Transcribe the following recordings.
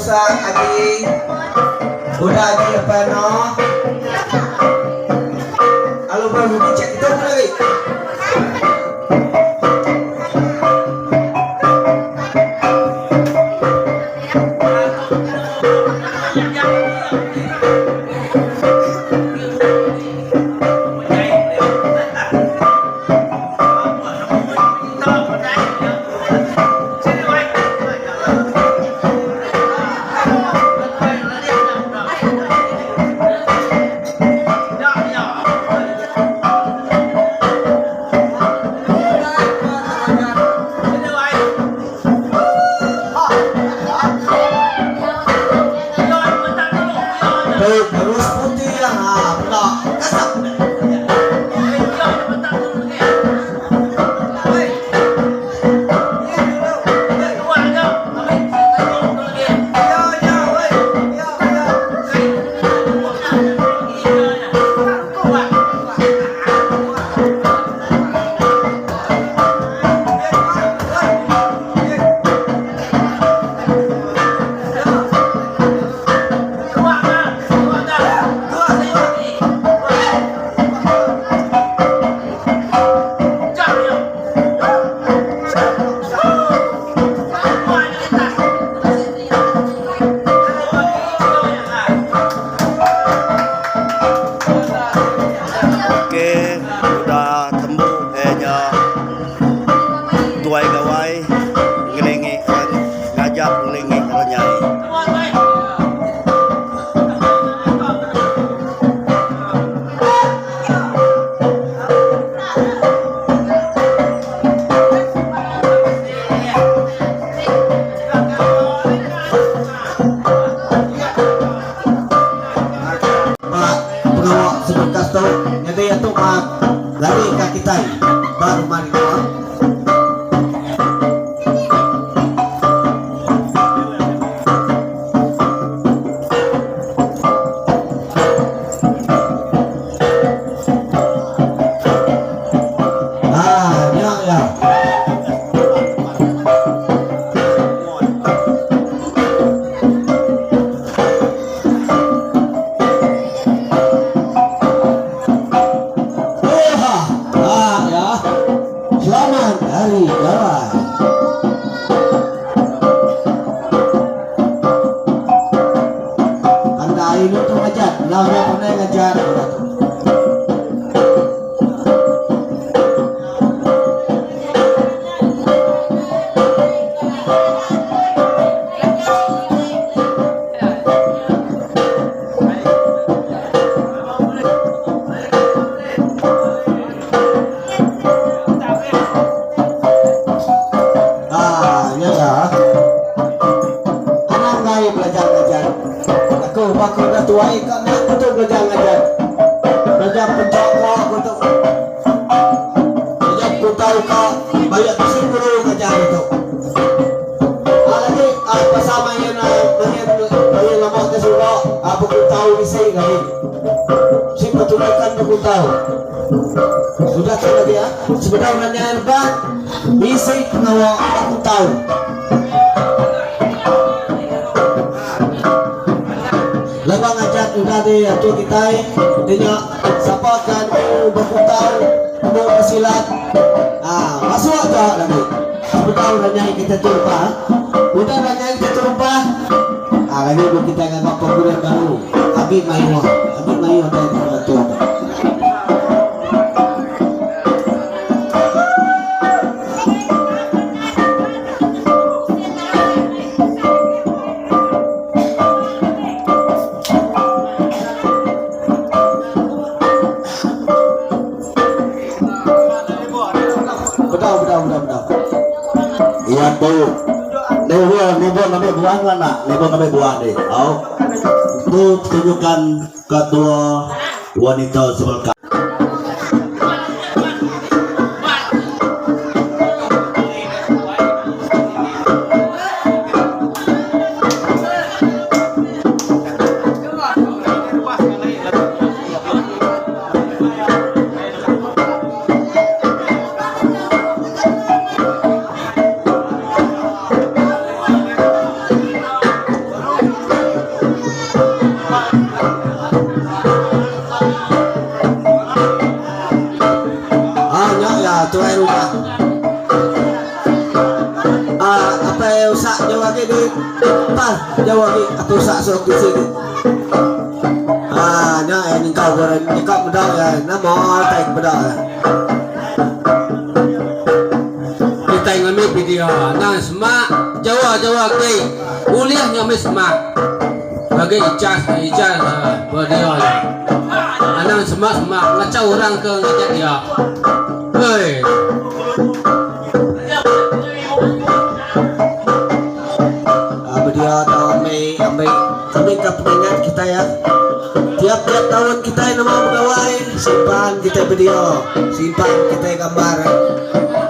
Rusak agi udah agi apai ano. Alu baru dicek itu lagi. Tu terus putih ha peda kasap. Okey udah tembu iya nya tuai gawai ngelingi ngajap ngelingi renyai. Ba pengawa sebekas tu nyadi atu ba lari ka kitai ba rumah ditu. Ah nya iya. Oha, ah ya. Selamat Hari Gawai. Pandai lu tu ngajat, lau nya pandai ngajat udah tu. Ah, nya ga. Anang ngai belajar ngajar. Aku ba aku udah tuai ka enda aku tu belajar ngajar. Belajar penjok ka aku tu. Belajar putau ka bayak bisi guru ngajar aku tu. Ah lagi ah pasal main ah main main lama ke suba ah bekutau bisi lagi. Bisi pertunjukan bekutau. Udah tu lagi ah sebedau nanya rebak bisi pengawa bekutau. Lebuh ngajat udah diatur kitai dinya sapa ke nemu bekutau nemu besilat aaa masuk aja lagi sebedau ranyai kitai tu rebah. Udah ranyai kitai tu rebah aaa lagi meh kitai ngaga program baru agi mayuh agi mayuh utai ti diatur tu. Bedau bedau bedau bedau. Iya tu. Lewa nibun ngambi buah nuan nak. Nibun ngambi buah dih. Au. Tu pertunjukan ketua wanita sebelka. agi atusak suah bisi tu. Haa nya iya nyengkau ke orang nyengkau meda iya nama utai ke peda iya. Kitai ngambi video anang semak jawa jawa agi ulih ngambi semak bagi icas icas video nya anang semak semak ngachau orang ke ngajat dia hei. Bedia tau ambi ambi ambi ka pengingat kitai ya. Tiap tiap taun kitai nama begawai simpan kitai bedia simpan kitai gambar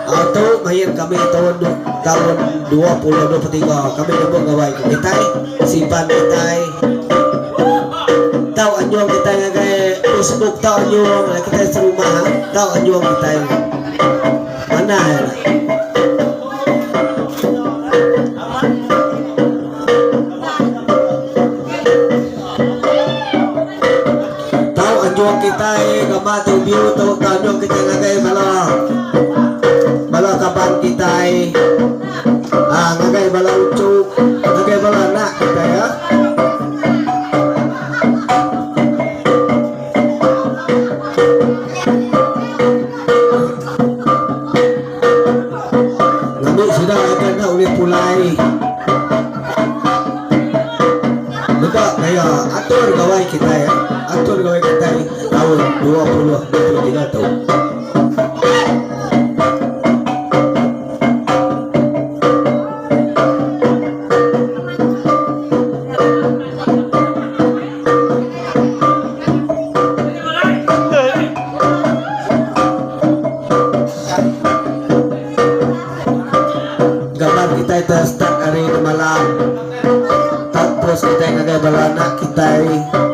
au tu main kami taun taun 2023 kami nyebut gawai ke kitai simpan kitai tau anjung kitai ngagai Facebook tau anjung kitai serumah tau anjung kitai. Manah iya nya. Tau anjung kitai gambar tu view tu tau anjung kitai ngagai bala bala kaban kitai aaa ngagai bala uchu ngagai bala anak kitai ya. Ngambi sida aja enda ulih pulai meda gaya atur gawai kitai atur gawai kitai taun 2023 tu. Gambar kitai te start ari demalam tau terus kitai ngagai bala anak kitai.